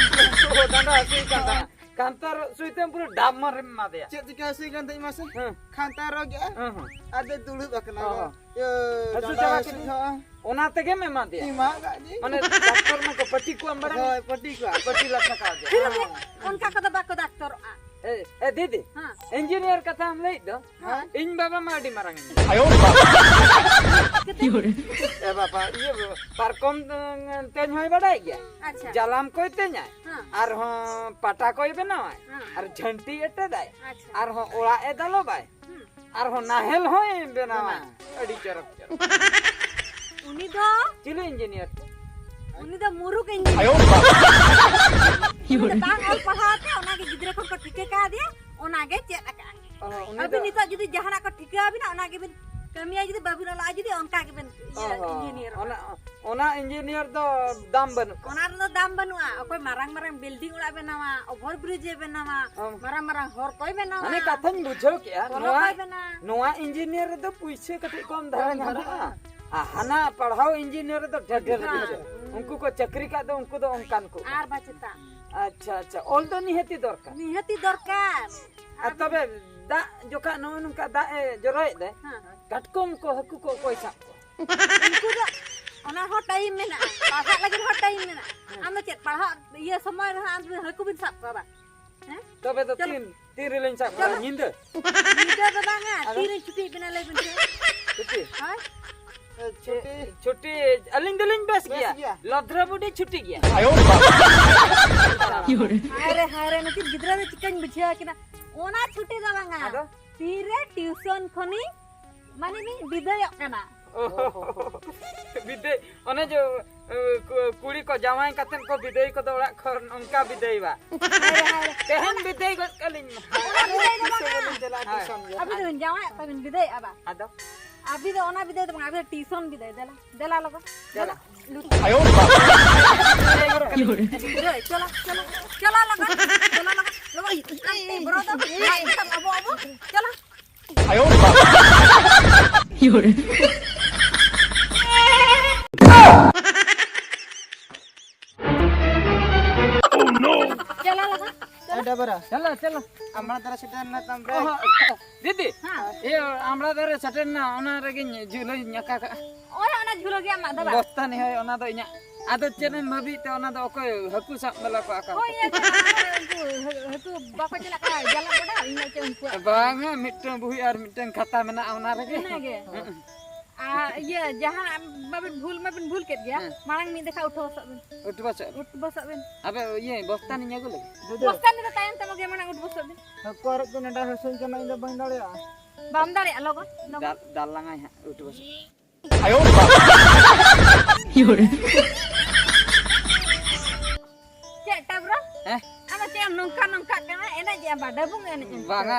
ᱰᱟᱸᱰᱟ ᱦᱟᱹᱥᱩᱭ ᱠᱟᱱ ᱛᱟᱦᱮᱸᱫ᱾ ᱠᱷᱟᱱᱛᱟ ᱨᱮ ᱥᱩᱭ ᱛᱮᱢ ᱯᱩᱨᱟᱹ ᱰᱟᱵ ᱢᱟᱨᱮᱢ ᱮᱢᱟᱫᱮᱭᱟ᱾ ᱪᱮᱫ ᱪᱤᱠᱟᱹ ᱦᱟᱹᱥᱩᱭ ᱠᱟᱱ ᱛᱟᱦᱮᱸᱫ ᱢᱟᱥᱮ? ᱦᱮᱸ᱾ ᱠᱷᱟᱱᱛᱟ ᱨᱚᱜᱮᱜᱼᱟ᱾ ᱦᱮᱸ, ᱦᱮᱸ᱾ ᱟᱫᱚ ᱫᱩᱲᱩᱵ ᱟᱠᱟᱱᱟ᱾ ᱚ᱾ ᱤᱭᱟᱹ, ᱦᱟᱹᱥᱩ ᱰᱟᱸᱰᱟ ᱪᱟᱵᱟ ᱦᱟᱹᱥᱩ ᱠᱮᱫᱮᱭᱟ᱾ ᱦᱚᱸ᱾ ᱚᱱᱟ ᱛᱮᱜᱮᱢ ᱮᱢᱟ ᱫᱮᱭᱟ? ᱮᱢᱟ ᱠᱟᱜ ᱜᱮ᱾ ᱢᱟᱱᱮ ᱰᱟᱠᱛᱚᱨ ᱢᱟ ᱠᱚ ᱯᱟᱹᱴᱤ ᱠᱚ ᱮᱢ ᱵᱟᱲᱟ᱾ ᱦᱳᱭ, ᱯᱟᱹᱴᱤ ᱠᱚ᱾ ᱯᱟᱹᱴᱤ ᱞᱟᱴᱷᱟ ᱠᱟᱣ ᱫᱮᱭᱟ᱾ ᱯᱷᱤᱨ ᱚᱱᱠᱟ ᱠᱚᱫᱚ ᱵᱟᱠᱚ ᱰᱟᱠᱛᱚᱨᱚᱜᱼᱟ᱾ ᱮ, ᱮ, ᱫᱤᱫᱤ, ᱦᱮᱸ᱾ ᱤᱧᱡᱤᱱᱤᱭᱟᱨ ᱠᱟᱛᱷᱟᱢ ᱞᱟᱹᱭᱮᱫ ᱫᱚ, ᱦᱮᱸ᱾ ᱤᱧ ᱵᱟᱵᱟ ᱢᱟ ᱟᱹᱰᱤ ᱢᱟᱨᱟᱝ ᱤᱧ᱾ ᱟᱭᱳ ᱵᱟᱵᱟ᱾ ᱮ ᱵᱟᱵᱟ, ᱤᱭᱟᱹ, ᱯᱟᱨᱠᱚᱢ, ᱮ, ᱛᱮᱧ ᱦᱚᱸᱭ ᱵᱟᱰᱟᱭ ᱜᱮᱭᱟ᱾ ᱟᱪᱪᱷᱟ᱾ ᱡᱟᱞᱟᱢ ᱠᱚᱭ ᱛᱮᱧᱟᱭ᱾ ᱦᱮᱸ᱾ ᱟᱨᱦᱚᱸ ᱯᱟᱴᱟ ᱠᱚᱭ ᱵᱮᱱᱟᱣᱟᱭ᱾ ᱦᱮᱸ᱾ ᱟᱨ ᱡᱷᱟᱹᱱᱴᱤ ᱮᱴᱮᱫᱟᱭ᱾ ᱟᱪᱪᱷᱟ᱾ ᱟᱨᱦᱚᱸ ᱚᱲᱟᱜ ᱮ ᱫᱟᱞᱚᱵᱟᱭ᱾ ᱦᱩᱸ᱾ ᱟᱨᱦᱚᱸ ᱱᱟᱦᱮᱞ ᱦᱚᱸᱭ ᱵᱮᱱᱟᱣᱟ᱾ ᱵᱮᱱᱟᱣᱟ᱾ ᱟᱹᱰᱤ ᱪᱚᱨᱚᱠ ᱪᱚᱨᱚᱠ᱾ ᱩᱱᱤ ᱫᱚ? ᱪᱤᱞᱤ ᱤᱧᱡᱤᱱᱤᱭᱟᱨ? ᱩᱱᱤ ᱫᱚ ᱢᱩᱨᱩᱠ ᱤᱧᱡᱤᱱᱤᱭᱟᱨ᱾ ᱟᱭᱳ ᱵᱟᱵᱟ᱾ ᱩᱱᱤ ᱫᱚ ᱵᱟᱝ ᱚᱞ ᱜᱮ ᱪᱮᱫ ᱟᱠᱟᱫᱼᱟ᱾ ᱚ, ᱩᱱᱤ ᱟᱹᱵᱤᱱ ᱫᱚ ᱱᱤᱛᱚᱜ ᱡᱩᱫᱤ ᱡᱟᱦᱟᱱᱟᱜ ᱠᱚ ᱴᱷᱤᱠᱟᱹ ᱟᱵᱤᱱᱟ, ᱚᱱᱟ ᱜᱮᱵᱤᱱ ᱠᱟᱹᱢᱤᱭᱟ, ᱡᱩᱫᱤ ᱵᱟᱵᱤᱱ ᱚᱞᱚᱜᱼᱟ, ᱡᱩᱫᱤ ᱚᱱᱠᱟ ᱜᱮᱵᱤᱱ ᱤᱭᱟᱹ, ᱚ, ᱤᱧᱡᱤᱱᱤᱭᱟᱨᱚᱜᱼᱟ᱾ ᱚᱱᱟ, ᱚᱱᱟ ᱤᱧᱡᱤᱱᱤᱭᱟᱨ ᱫᱚ ᱫᱟᱢ ᱵᱟᱹᱱᱩᱜ ᱠᱟᱫᱟ᱾ ᱚᱱᱟ ᱨᱮᱫᱚ ᱫᱟᱢ ᱵᱟᱹᱱᱩᱜᱼᱟ᱾ ᱚᱠᱚᱭ ᱢᱟᱨᱟᱝ ᱢᱟᱨᱟᱝ ᱵᱤᱞᱰᱤᱝ ᱚᱲᱟᱜ ᱵᱮᱱᱟᱣᱟ, ᱚᱵᱷᱚᱨ ᱵᱨᱤᱡᱽ ᱮ ᱵᱮᱱᱟᱣᱟ, ᱚ᱾ ᱢᱟᱨᱟᱝ ᱢᱟᱨᱟᱝ ᱦᱚᱨ ᱠᱚᱭ ᱵᱮᱱᱟᱣᱟ᱾ ᱢᱟᱱᱮ ᱠᱟᱛᱷᱟᱧ ᱵᱩᱡᱷᱟᱹᱣ ᱠᱮᱜᱼᱟ, ᱯᱚᱞᱚᱵ ᱱᱚᱣᱟ, ᱠᱚᱭ ᱵᱮᱱᱟᱣᱟ᱾ ᱱᱚᱣᱟ ᱤᱧᱡᱤᱱᱤᱭᱟᱨ ᱨᱮᱫᱚ ᱯᱩᱭᱥᱟᱹ ᱠᱟᱹᱴᱤᱡ ᱠᱚᱢ ᱫᱷᱟᱨᱟ ᱠᱚᱢ ᱧᱟᱢᱚᱜᱼᱟ᱾ ᱫᱷᱟᱨᱟ᱾ ᱟᱨ ᱦᱟᱱᱟ ᱯᱟᱲᱦᱟᱣ ᱤᱧᱡᱤᱱᱤᱭᱟᱨ ᱨᱮᱫᱚ ᱰᱷᱮᱨ ᱰᱷᱮᱨ ᱦᱮᱸ᱾ ᱯᱩᱭᱥᱟᱹ᱾ ᱩᱱᱠᱩ ᱠᱚ ᱪᱟᱹᱠᱨᱤ ᱠᱟᱜ ᱫᱚ ᱩᱱᱠᱩ ᱫᱚ ᱚᱱᱠᱟᱱ ᱠᱚ᱾ ᱟᱨ ᱵᱟᱪᱮᱛᱟ᱾ ᱟᱪᱪᱷᱟ, ᱟᱪᱪᱷᱟ, ᱚᱞ ᱫᱚ ᱱᱤᱦᱟᱹᱛᱤ ᱫᱚᱨᱠᱟᱨ᱾ ᱱᱤᱦᱟᱹᱛᱤ ᱫᱚᱨᱠᱟᱨ᱾ ᱟᱨ ᱛᱚᱵᱮ ᱫᱟᱜ ᱡᱚᱠᱷᱟ ᱱᱚᱜᱼᱚ ᱱᱚᱝᱠᱟ ᱫᱟᱜ ᱮ ᱡᱚᱨᱚᱭᱮᱫ ᱫᱟᱭ, ᱦᱮᱸ᱾ ᱠᱟᱴᱠᱚᱢ ᱠᱚ ᱦᱟᱹᱠᱩ ᱠᱚ ᱚᱠᱚᱭ ᱥᱟᱵ ᱠᱚᱣᱟ? ᱩᱱᱠᱩ ᱫᱚ ᱚᱱᱟ ᱦᱚᱸ ᱴᱟᱭᱤᱢ ᱢᱮᱱᱟᱜᱼᱟ, ᱯᱟᱲᱦᱟᱜ ᱞᱟᱹᱜᱤᱫ ᱦᱚᱸ ᱴᱟᱭᱤᱢ ᱢᱮᱱᱟᱜᱼᱟ᱾ ᱦᱮᱸ᱾ ᱟᱢ ᱫᱚ ᱪᱮᱫ ᱯᱟᱲᱦᱟᱜ ᱤᱭᱟᱹ ᱥᱚᱢᱚᱭ ᱨᱮᱦᱚᱸ ᱟᱢ ᱫᱚ ᱦᱟᱹᱠᱩ ᱵᱤᱱ ᱥᱟᱵ ᱠᱚᱣᱟ ᱵᱟᱝ? ᱦᱮᱸ? ᱛᱚᱵᱮ ᱫᱚ ᱪᱚᱞᱚ᱾ ᱛᱤᱱ, ᱛᱤᱱ ᱨᱮᱞᱤᱧ ᱥᱟᱵ ᱠᱚᱣᱟ? ᱪᱚᱞᱚ᱾ ᱧᱤᱫᱟᱹ? ᱧᱤᱫᱟᱹ ᱫᱚ ᱵᱟᱝᱟ, ᱟᱫᱚ? ᱛᱤᱨᱮ ᱪᱷᱩᱴᱤ ᱵᱮᱱᱟ ᱞᱟᱹᱭ ᱵᱤᱱ ᱥᱮ? ᱪᱷᱩᱴᱤ? ᱦᱳᱭ᱾ ᱪᱷᱩᱴᱤ? ᱪᱷᱩᱴᱤ, ᱟᱹᱞᱤᱧ ᱫᱚᱞᱤᱧ ᱵᱮᱥ ᱵᱮᱥ ᱜᱮᱭᱟ᱾ ᱜᱮᱭᱟ᱾ ᱞᱚᱫᱷᱨᱟ ᱵᱩᱰᱷᱤ ᱪᱷᱩᱴᱤ ᱜᱮᱭᱟ᱾ ᱦᱟᱭ ᱨᱮ, ᱦᱟᱭ ᱨᱮ, ᱱᱩᱠᱤᱱ ᱜᱤᱫᱽᱨᱟᱹ ᱫᱚ ᱪᱤᱠᱟᱹᱧ ᱵᱩᱡᱷᱟᱹᱣ ᱟᱹᱠᱤᱱᱟ? ᱚᱱᱟ ᱪᱷᱩᱴᱤ ᱫᱚ ᱵᱟᱝᱟ᱾ ᱟᱫᱚ? ᱛᱤᱨᱮ ᱴᱤᱭᱩᱥᱚᱱ ᱠᱷᱚᱱᱤᱧ, ᱢᱟᱱᱮ, ᱵᱤᱱ ᱵᱤᱫᱟᱹᱭᱚᱜ ᱠᱟᱱᱟ᱾ ᱚ, ᱵᱤᱫᱟᱹᱭ, ᱚᱱᱮ ᱡᱮ, ᱮ, ᱠᱩ-, ᱠᱩᱲᱤ ᱠᱚ ᱡᱟᱶᱟᱭ ᱠᱟᱛᱮ ᱠᱚ ᱵᱤᱫᱟᱹᱭ ᱠᱚᱫᱚ ᱚᱲᱟᱜ ᱠᱷᱚᱱ, ᱚᱱᱠᱟ ᱵᱤᱫᱟᱹᱭ ᱵᱟ᱾ ᱦᱟᱭ ᱨᱮ, ᱦᱟᱭ ᱨᱮ᱾ ᱛᱮᱦᱮᱧ ᱵᱤᱫᱟᱹᱭ ᱜᱚᱫ ᱠᱟᱹᱞᱤᱧ ᱢᱟ᱾ ᱚᱱᱟ ᱵᱤᱫᱟᱹᱭ ᱫᱚ ᱵᱟᱝᱟ᱾ ᱦᱳᱭ᱾ ᱟᱹᱵᱤᱱ ᱫᱚᱵᱤᱱ ᱡᱟᱶᱟᱭᱚᱜ ᱛᱟᱵᱤᱱ ᱵᱤᱫᱟᱹᱭᱚᱜᱼᱟ ᱵᱟ? ᱟᱫᱚ? ᱟᱹᱵᱤᱱ ᱫᱚ ᱚᱱᱟ ᱵᱤᱫᱟᱹᱭ ᱫᱚ ᱵᱟᱝᱟ, ᱟᱹᱵᱤᱱ ᱫᱚ ᱴᱤᱭᱩᱥᱚᱱ ᱵᱤᱫᱟᱹᱭ, ᱫᱮᱞᱟ, ᱫᱮᱞᱟ ᱞᱚᱜᱚᱱ᱾ ᱫᱮᱞᱟ᱾ ᱟᱭᱳ ᱵᱟᱵᱟ᱾ ᱵᱤᱫᱟᱹᱭ, ᱪᱚᱞᱚ, ᱪᱚᱞᱚ, ᱪᱚᱞᱚ ᱞᱚᱜᱚᱱ, ᱪᱚᱞᱚ ᱞᱚᱜᱚᱱ᱾ ᱟᱢ ᱴᱷᱮᱱ ᱵᱚᱨᱚ ᱫᱚ, ᱟᱵᱚ, ᱟᱵᱚ, ᱪᱚᱞᱚ᱾ ᱟᱭᱳ ᱵᱟᱵᱟ᱾ ᱪᱟᱞᱟᱣ ᱞᱟᱜᱟ᱾ ᱮ ᱰᱟᱵᱨᱟ, ᱪᱟᱞᱟᱣ, ᱪᱟᱞᱟᱣ᱾ ᱟᱢᱲᱟ ᱫᱟᱨᱮ ᱥᱮᱴᱮᱨ ᱮᱱᱟ ᱛᱟᱢ ᱨᱮ᱾ ᱚᱦᱚ, ᱫᱤᱫᱤ, ᱦᱮᱸ᱾ ᱤᱭᱟᱹ, ᱟᱢᱲᱟ ᱫᱟᱨᱮ ᱥᱮᱴᱮᱨ ᱮᱱᱟ, ᱚᱱᱟ ᱨᱮᱜᱮᱧ ᱡᱷᱩᱞᱟᱹᱧ ᱟᱠᱟ ᱠᱟᱜᱼᱟ᱾ ᱳᱭ ᱚᱱᱟ ᱡᱷᱩᱞᱟᱹ ᱜᱮ ᱟᱢᱟᱜ ᱫᱚ ᱵᱟᱝ? ᱵᱚᱥᱛᱟᱱᱤ, ᱦᱳᱭ, ᱚᱱᱟ ᱫᱚ ᱤᱧᱟᱜ᱾ ᱟᱫᱚ ᱪᱮᱫ ᱮᱢ ᱵᱷᱟᱹᱵᱤᱭᱮᱫ ᱛᱮ, ᱚᱱᱟ ᱫᱚ ᱚᱠᱚᱭ ᱦᱟᱹᱠᱩ ᱥᱟᱵ ᱵᱟᱞᱟ ᱠᱚ ᱟᱠᱟ ᱦᱳᱭ, ᱠᱟᱜᱼᱟ? ᱤᱭᱟᱹ, ᱚᱱᱟ ᱫᱚ ᱩᱱᱠᱩ ᱦᱟᱹ-, ᱦᱟᱹᱠᱩ ᱵᱟᱠᱚ ᱪᱟᱞᱟᱜ ᱠᱟᱱᱟ, ᱡᱟᱞᱟᱢ ᱚᱰᱟᱣ, ᱤᱧ ᱞᱟᱹᱭ ᱪᱮᱫ ᱩᱱᱠᱩᱣᱟᱜ᱾ ᱵᱟᱝᱟ, ᱢᱤᱫᱴᱟᱝ ᱵᱩᱦᱤ ᱟᱨ ᱢᱤᱫᱴᱟᱝ ᱠᱷᱟᱛᱟ ᱢᱮᱱᱟᱜᱼᱟ ᱚᱱᱟ ᱨᱮᱜᱮ᱾ ᱤᱱᱟᱹᱜᱮ᱾ ᱦᱮᱸ᱾ ᱟᱨ ᱤᱭᱟᱹ, ᱡᱟᱦᱟᱸ ᱢᱟᱵᱤᱱ ᱵᱷᱩᱞ ᱢᱟᱵᱤᱱ ᱵᱷᱩᱞ ᱠᱮᱫ ᱜᱮᱭᱟ, ᱦᱮᱸ᱾ ᱢᱟᱲᱟᱝ ᱢᱤᱫ ᱫᱮᱠᱷᱟ ᱩᱴᱷᱟᱹᱣ ᱥᱟᱵ ᱵᱤᱱ᱾ ᱩᱴᱵᱟᱥᱚᱜ? ᱩᱴᱵᱟᱥᱚᱜ ᱵᱤᱱ᱾ ᱟᱵᱮ ᱤᱭᱟᱹ, ᱵᱚᱥᱛᱟᱱᱤᱧ ᱟᱹᱜᱩ ᱞᱮᱜᱮ᱾ ᱫᱩᱫᱩ᱾ ᱵᱚᱥᱛᱟᱱᱤ ᱫᱚ ᱛᱟᱭᱚᱢ ᱛᱮᱢᱟ ᱜᱮ, ᱢᱟᱲᱟᱝ ᱩᱴᱵᱟᱥᱚᱜ ᱵᱤᱱ᱾ ᱦᱟᱹᱠᱩ ᱟᱨᱮᱡ ᱠᱚ ᱱᱮᱰᱟ ᱦᱟᱹᱥᱩᱧ ᱠᱟᱱᱟ, ᱤᱧ ᱫᱚ ᱵᱟᱹᱧ ᱫᱟᱲᱮᱭᱟᱜᱼᱟ᱾ ᱵᱟᱢ ᱫᱟᱲᱮᱭᱟᱜᱼᱟ, ᱞᱚᱜᱚᱱ, ᱞᱚᱜᱚᱱ᱾ ᱫᱟᱞ, ᱫᱟᱞ ᱞᱟᱝᱟᱭ ᱦᱟᱸᱜ, ᱩᱴᱵᱟᱥᱚᱜ᱾ ᱪᱮᱫ ᱴᱟᱵᱨᱟ? ᱦᱮᱸ? ᱟᱫᱚ ᱪᱮᱫ ᱮᱢ ᱱᱚᱝᱠᱟ ᱱᱚᱝᱠᱟᱜ ᱠᱟᱱᱟ? ᱮᱱᱮᱡ ᱮᱫ ᱟᱢ ᱵᱟ, ᱰᱟᱹᱵᱩᱝ ᱮᱱᱮᱡ ᱮᱢ ᱵᱟᱝᱟ, ᱪᱤᱠᱟᱹᱭᱟ?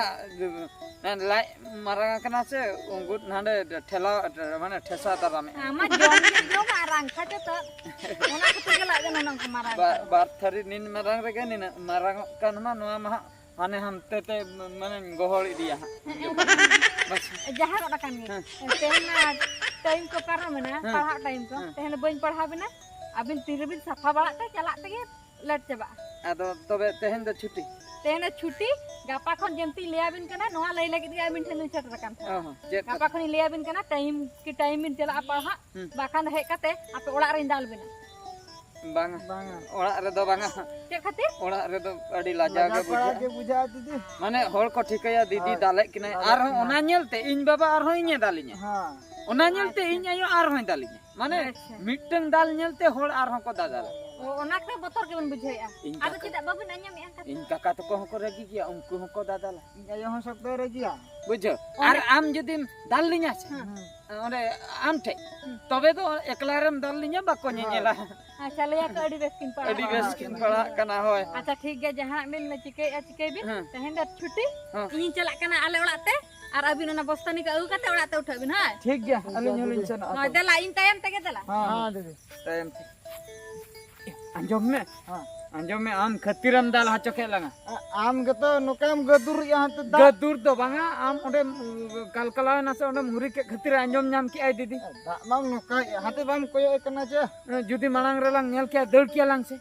ᱞᱟᱡ ᱢᱟᱨᱟᱝ ᱟᱠᱟᱱᱟ ᱥᱮ, ᱩᱱᱠᱩ ᱦᱟᱸᱰᱮ ᱴᱷᱮᱞᱟᱣ, ᱢᱟᱱᱮ ᱴᱷᱮᱥᱟ ᱫᱟᱨᱟᱢᱮᱫ ᱟᱢ᱾ ᱟᱢᱟᱜ ᱡᱚᱢ ᱜᱮ ᱡᱚᱢ ᱟᱨ ᱨᱟᱝᱠᱷᱟ ᱪᱚᱛᱚᱫ᱾ ᱚᱱᱟ ᱠᱷᱟᱹᱛᱤᱨ ᱜᱮ ᱞᱟᱡ ᱫᱚ ᱱᱩᱱᱟᱹᱝ ᱠᱚ ᱢᱟᱨᱟᱝ ᱵᱟ-, ᱠᱟᱱᱟ᱾ ᱵᱟᱨ ᱛᱷᱟᱹᱨᱤ ᱱᱤᱱ ᱢᱟᱨᱟᱝ ᱨᱮᱜᱮ ᱱᱤᱱᱟᱹᱜ ᱢᱟᱨᱟᱝ ᱚᱜ ᱠᱟᱱ ᱢᱟ, ᱱᱚᱣᱟ ᱢᱟ ᱦᱟᱸᱜ ᱦᱟᱱᱮ ᱦᱟᱱᱛᱮ ᱛᱮ ᱢᱟᱱᱮᱧ ᱜᱚᱦᱚᱲ ᱤᱫᱤᱭᱟ ᱦᱟᱸᱜ᱾ ᱦᱮᱸ, ᱵᱟᱥ᱾ ᱡᱟᱦᱟᱸ ᱜᱚᱫ ᱟᱠᱟᱱ ᱜᱮ᱾ ᱦᱮᱸ᱾ ᱛᱮᱦᱮᱧ ᱢᱟ ᱴᱟᱭᱤᱢ ᱠᱚ ᱯᱟᱨᱚᱢᱮᱱᱟ, ᱦᱮᱸ᱾ ᱯᱟᱲᱦᱟᱜ ᱴᱟᱭᱤᱢ ᱠᱚ᱾ ᱦᱮᱸ᱾ ᱛᱮᱦᱮᱧ ᱫᱚ ᱵᱟᱹᱧ ᱯᱟᱲᱦᱟᱣ ᱵᱮᱱᱟ᱾ ᱟᱹᱵᱤᱱ ᱛᱤᱨᱮᱵᱤᱱ ᱥᱟᱯᱷᱟ ᱵᱟᱲᱟᱜ ᱛᱮ ᱪᱟᱞᱟᱜ ᱛᱮᱜᱮ ᱞᱮᱴ ᱪᱟᱵᱟᱜᱼᱟ᱾ ᱟᱫᱚ ᱛᱚᱵᱮ ᱛᱮᱦᱮᱧ ᱫᱚ ᱪᱷᱩᱴᱤ? ᱛᱮᱦᱮᱧ ᱫᱚ ᱪᱷᱩᱴᱤ, ᱜᱟᱯᱟ ᱠᱷᱚᱱ ᱡᱮᱢᱛᱤᱧ ᱞᱟᱹᱭᱟᱵᱤᱱ ᱠᱟᱱᱟ, ᱱᱚᱣᱟ ᱞᱟᱹᱭ ᱞᱟᱹᱜᱤᱫ ᱜᱮ ᱟᱹᱵᱤᱱ ᱴᱷᱮᱱ ᱞᱤᱧ ᱥᱮᱴᱮᱨ ᱟᱠᱟᱱ ᱛᱟᱦᱮᱸᱫ᱾ ᱚ ᱦᱚᱸ, ᱪᱮᱫ ᱜᱟᱯᱟ ᱠᱟᱛᱷᱟ? ᱠᱷᱚᱱᱤᱧ ᱞᱟᱹᱭᱟᱵᱤᱱ ᱠᱟᱱᱟ, ᱴᱟᱭᱤᱢ ᱠᱤ ᱴᱟᱭᱤᱢ ᱵᱤᱱ ᱪᱟᱞᱟᱜᱼᱟ ᱯᱟᱲᱦᱟᱜ, ᱦᱩᱸ᱾ ᱵᱟᱠᱷᱟᱱ ᱫᱚ ᱦᱮᱡ ᱠᱟᱛᱮ ᱟᱯᱮ ᱚᱲᱟᱜ ᱨᱤᱧ ᱫᱟᱞ ᱵᱤᱱᱟ᱾ ᱵᱟᱝᱟ᱾ ᱵᱟᱝᱟ᱾ ᱚᱲᱟᱜ ᱨᱮᱫᱚ ᱵᱟᱝᱟ᱾ ᱪᱮᱫ ᱠᱷᱟᱹᱛᱤᱨ? ᱚᱲᱟᱜ ᱨᱮᱫᱚ ᱟᱹᱰᱤ ᱞᱟᱡᱟᱣ ᱞᱟᱡᱟ ᱜᱮ ᱯᱟᱲᱟ ᱵᱩᱡᱷᱟᱹᱜᱼᱟ᱾ ᱜᱮ ᱵᱩᱡᱷᱟᱹᱜᱼᱟ ᱫᱤᱫᱤ᱾ ᱢᱟᱱᱮ ᱦᱚᱲ ᱠᱚ ᱴᱷᱤᱠᱟᱹᱭᱟ ᱫᱤᱫᱤ ᱦᱳᱭ᱾ ᱫᱟᱞᱮᱫ ᱠᱤᱱᱟᱭ, ᱫᱟᱞᱮᱫ ᱟᱨᱦᱚᱸ ᱠᱤᱱᱟᱭ᱾ ᱚᱱᱟ ᱧᱮᱞᱛᱮ ᱤᱧ ᱵᱟᱵᱟ ᱟᱨᱦᱚᱸᱭ ᱧᱮᱞ ᱫᱟᱞᱤᱧᱟ᱾ ᱦᱮᱸ᱾ ᱚᱱᱟ ᱧᱮᱞᱛᱮ ᱟᱪᱪᱷᱟ᱾ ᱤᱧ ᱟᱭᱳ ᱟᱨᱦᱚᱸᱭ ᱫᱟᱞᱤᱧᱟ᱾ ᱢᱟᱱᱮ ᱟᱪᱪᱷᱟ᱾ ᱢᱤᱫᱴᱟᱝ ᱫᱟᱞ ᱧᱮᱞᱛᱮ ᱦᱚᱲ ᱟᱨᱦᱚᱸ ᱠᱚ ᱫᱟᱫᱟᱞᱟ᱾ ᱚ, ᱚᱱᱟ ᱠᱚᱫᱚ ᱵᱚᱛᱚᱨ ᱜᱮᱵᱚᱱ ᱵᱩᱡᱷᱟᱹᱣᱮᱫᱼᱟ᱾ ᱤᱧ ᱟᱫᱚ ᱠᱟᱠᱟ᱾ ᱪᱮᱫᱟᱜ ᱵᱟᱵᱤᱱ ᱟᱸᱡᱚᱢᱮᱫᱼᱟ ᱠᱟᱛᱷᱟ? ᱤᱧ ᱠᱟᱠᱟ ᱛᱟᱠᱚ ᱦᱚᱸᱠᱚ ᱨᱟᱹᱜᱤ ᱜᱮᱭᱟ, ᱩᱱᱠᱩ ᱦᱚᱸᱠᱚ ᱫᱟᱫᱟᱞᱟ᱾ ᱤᱧ ᱟᱭᱳ ᱦᱚᱸ ᱥᱚᱠᱛᱚᱭ ᱨᱟᱹᱜᱤᱭᱟ᱾ ᱵᱩᱡᱷᱟᱹᱣ? ᱚᱱᱮ ᱟᱨ ᱟᱢ ᱡᱩᱫᱤᱢ ᱫᱟᱞ ᱞᱤᱧᱟ ᱥᱮ, ᱦᱮᱸ᱾ ᱚᱸᱰᱮ ᱟᱢ ᱴᱷᱮᱡ, ᱦᱮᱸ᱾ ᱛᱚᱵᱮ ᱫᱚ ᱮᱠᱞᱟ ᱨᱮᱢ ᱫᱟᱞ ᱞᱤᱧᱟ, ᱵᱟᱠᱚ ᱦᱳᱭ᱾ ᱧᱮᱧᱮᱞᱟ᱾ ᱟᱪᱪᱷᱟ, ᱞᱟᱹᱭᱟ ᱠᱚ ᱟᱹᱰᱤ ᱵᱮᱥ ᱠᱤᱱ ᱯᱟᱲᱦᱟᱜ ᱟᱹᱰᱤ ᱠᱟᱱᱟ᱾ ᱵᱮᱥ ᱠᱤᱱ ᱯᱟᱲᱦᱟᱜ ᱠᱟᱱᱟ, ᱦᱳᱭ᱾ ᱟᱪᱪᱷᱟ, ᱴᱷᱤᱠ ᱜᱮᱭᱟ, ᱡᱟᱦᱟᱱᱟᱜ ᱵᱤᱱ ᱪᱤᱠᱟᱹᱭᱮᱫᱼᱟ, ᱪᱤᱠᱟᱹᱭ ᱵᱤᱱ᱾ ᱦᱮᱸ᱾ ᱛᱮᱦᱮᱧ ᱫᱚ ᱪᱷᱩᱴᱤ, ᱦᱮᱸ᱾ ᱤᱧᱤᱧ ᱪᱟᱞᱟᱜ ᱠᱟᱱᱟ ᱟᱞᱮ ᱚᱲᱟᱜ ᱛᱮ, ᱟᱨ ᱟᱹᱵᱤᱱ ᱚᱱᱟ ᱵᱚᱥᱛᱟᱱᱤ ᱠᱚ ᱟᱹᱜᱩ ᱠᱟᱛᱮ ᱚᱲᱟᱜ ᱛᱮ ᱩᱴᱷᱟᱹᱜ ᱵᱤᱱ, ᱦᱳᱭ? ᱴᱷᱤᱠ ᱜᱮᱭᱟ, ᱟᱹᱞᱤᱧ ᱦᱚᱸᱞᱤᱧ ᱥᱮᱱᱚᱜᱼᱟ ᱦᱳᱭ, ᱛᱚ᱾ ᱫᱮᱞᱟ, ᱤᱧ ᱛᱟᱭᱚᱢ ᱛᱮᱜᱮ ᱫᱮᱞᱟ᱾ ᱦᱮᱸ, ᱦᱮᱸ, ᱫᱤᱫᱤ᱾ ᱛᱟᱭᱚᱢ ᱛᱮ᱾ ᱟᱸᱡᱚᱢ ᱢᱮ᱾ ᱦᱮᱸ᱾ ᱟᱸᱡᱚᱢ ᱢᱮ, ᱟᱢ ᱠᱷᱟᱹᱛᱤᱨᱮᱢ ᱫᱟᱞ ᱦᱚᱪᱚ ᱠᱮᱫ ᱞᱟᱝᱟ᱾ ᱟ-, ᱟᱢ ᱜᱮᱛᱚ ᱱᱚᱝᱠᱟᱢ ᱜᱟᱹᱫᱩᱨᱮᱜᱼᱟ ᱦᱟᱱᱛᱮ ᱫᱟᱜ᱾ ᱜᱟᱹᱫᱩᱨ ᱫᱚ ᱵᱟᱝᱟ, ᱟᱢ ᱚᱸᱰᱮᱢ ᱠᱟᱞᱠᱟᱞᱟᱣᱮᱱᱟ ᱥᱮ ᱚᱸᱰᱮᱢ ᱦᱩᱨᱤ ᱠᱮᱫ ᱠᱷᱟᱹᱛᱤᱨ ᱟᱸᱡᱚᱢ ᱧᱟᱢ ᱠᱮᱜᱼᱟᱭ ᱫᱤᱫᱤ᱾ ᱫᱟᱜ ᱢᱟᱢ ᱱᱚᱝᱠᱟᱭᱮᱜᱼᱟ, ᱦᱟᱱᱛᱮ ᱵᱟᱢ ᱠᱚᱭᱚᱜ ᱠᱟᱱᱟ ᱪᱮ? ᱡᱩᱫᱤ ᱢᱟᱲᱟᱝ ᱨᱮᱞᱟᱝ ᱧᱮᱞ ᱠᱮᱭᱟ, ᱫᱟᱹᱲ ᱠᱮᱭᱟᱞᱟᱝ ᱥᱮ᱾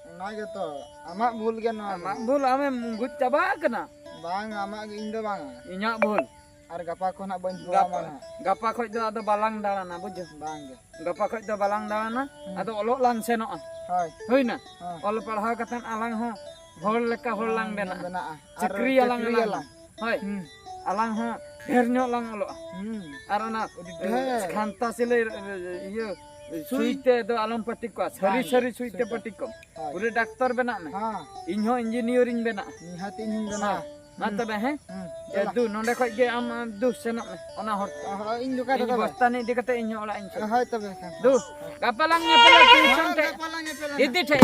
ᱚᱱᱟ ᱜᱮᱛᱚ, ᱟᱢᱟᱜ ᱵᱷᱩᱞ ᱜᱮ ᱱᱚᱣᱟ ᱟᱢᱟᱜ ᱫᱚ᱾ ᱵᱷᱩᱞ, ᱟᱢᱮᱢ ᱵᱩᱡᱽ ᱪᱟᱵᱟ ᱟᱠᱟᱱᱟ᱾ ᱵᱟᱝ, ᱟᱢᱟᱜ ᱜᱮ, ᱤᱧ ᱫᱚ ᱵᱟᱝᱟ᱾ ᱤᱧᱟᱹᱜ ᱵᱷᱩᱞ᱾ ᱟᱨ ᱜᱟᱯᱟ ᱠᱷᱚᱱᱟᱜ ᱵᱟᱹᱧ ᱯᱷᱳᱱᱟᱢᱟ ᱜᱟᱯᱟ, ᱱᱟᱦᱟᱜ᱾ ᱜᱟᱯᱟ ᱠᱷᱚᱡ ᱫᱚ ᱟᱫᱚ ᱵᱟᱞᱟᱝ ᱫᱟᱬᱟᱱᱟ, ᱵᱩᱡᱷᱟᱹᱣ? ᱵᱟᱝ ᱜᱮ᱾ ᱜᱟᱯᱟ ᱠᱷᱚᱡ ᱫᱚ ᱵᱟᱞᱟᱝ ᱫᱟᱬᱟᱱᱟ, ᱦᱩᱸ᱾ ᱟᱫᱚ ᱚᱞᱚᱜ ᱞᱟᱝ ᱥᱮᱱᱚᱜᱼᱟ᱾ ᱦᱳᱭ᱾ ᱦᱩᱭᱱᱟ? ᱦᱮᱸ᱾ ᱚᱞ ᱯᱟᱲᱦᱟᱣ ᱠᱟᱛᱮᱫ ᱟᱞᱟᱝ ᱦᱚᱸ ᱦᱚᱲ ᱞᱮᱠᱟ ᱦᱚᱲ ᱞᱟᱝ ᱦᱮᱸ, ᱵᱮᱱᱟᱜᱼᱟ᱾ ᱵᱮᱱᱟᱜᱼᱟ᱾ ᱟᱨ ᱪᱟᱹᱠᱨᱤᱭᱟᱞᱟᱝ ᱪᱟᱹᱠᱨᱤᱭᱟᱞᱟᱝ᱾ ᱟᱞᱟᱝ᱾ ᱦᱳᱭ᱾ ᱦᱩᱸ᱾ ᱟᱞᱟᱝ ᱦᱚᱸ ᱰᱷᱮᱨ ᱧᱚᱜ ᱞᱟᱝ ᱚᱞᱚᱜᱼᱟ᱾ ᱦᱩᱸ᱾ ᱟᱨ ᱚᱱᱟ, ᱟᱹᱰᱤ ᱰᱷᱮᱨ᱾ ᱮ, ᱠᱷᱟᱱᱛᱟ ᱥᱤᱞᱟᱹᱭ, ᱤᱭᱟᱹ, ᱥᱩᱭ᱾ ᱥᱩᱭ ᱛᱮ ᱫᱚ ᱟᱞᱚᱢ ᱯᱟᱹᱴᱤ ᱠᱚᱣᱟ᱾ ᱥᱟᱹᱨᱤ ᱵᱟᱝ ᱜᱮ, ᱥᱟᱹᱨᱤ ᱥᱩᱭ ᱥᱩᱭ ᱛᱮ ᱛᱮ᱾ ᱯᱟᱹᱴᱤ ᱠᱚᱢ᱾ ᱦᱳᱭ᱾ ᱯᱩᱨᱟᱹ ᱰᱟᱠᱛᱚᱨ ᱵᱮᱱᱟᱜ ᱢᱮ᱾ ᱦᱮᱸ᱾ ᱤᱧ ᱦᱚᱸ ᱤᱧᱡᱤᱱᱤᱭᱟᱨᱤᱧ ᱵᱮᱱᱟᱜᱼᱟ᱾ ᱱᱤᱦᱟᱹᱛ ᱤᱧ ᱦᱚᱸᱧ ᱵᱮᱱᱟᱜᱼᱟ᱾ ᱦᱮᱸ᱾ ᱢᱟ ᱦᱩᱸ᱾ ᱛᱚᱵᱮ, ᱦᱮᱸ? ᱦᱩᱸ᱾ ᱮ, ᱫᱩ, ᱱᱚᱰᱮ ᱠᱷᱚᱡ ᱜᱮ ᱟᱢ, ᱟᱢ, ᱫᱩ, ᱥᱮᱱᱚᱜ ᱢᱮ, ᱚᱱᱟ ᱦᱚᱨ ᱛᱮ᱾ ᱦᱳᱭ, ᱤᱧ ᱫᱚ ᱚᱠᱟ ᱤᱧ ᱨᱮᱫᱚ ᱵᱟᱝ᱾ ᱵᱚᱥᱛᱟᱱᱤ ᱤᱫᱤ ᱠᱟᱛᱮ ᱤᱧ ᱦᱚᱸ ᱚᱲᱟᱜ ᱤᱧ ᱪᱟᱞᱟᱜᱼᱟ᱾ ᱦᱳᱭ, ᱛᱚᱵᱮ ᱠᱷᱟᱱ᱾ ᱫᱩ, ᱦᱳᱭ᱾ ᱜᱟᱯᱟ ᱞᱟᱝ ᱧᱮᱯᱮᱞᱟ ᱴᱤᱭᱩᱥᱚᱱ ᱦᱳᱭ, ᱴᱷᱮᱡ᱾ ᱜᱟᱯᱟ ᱞᱟᱝ ᱧᱮᱯᱮᱞᱟ ᱤᱫᱤ ᱱᱟᱦᱟᱜ᱾ ᱴᱷᱮᱡ᱾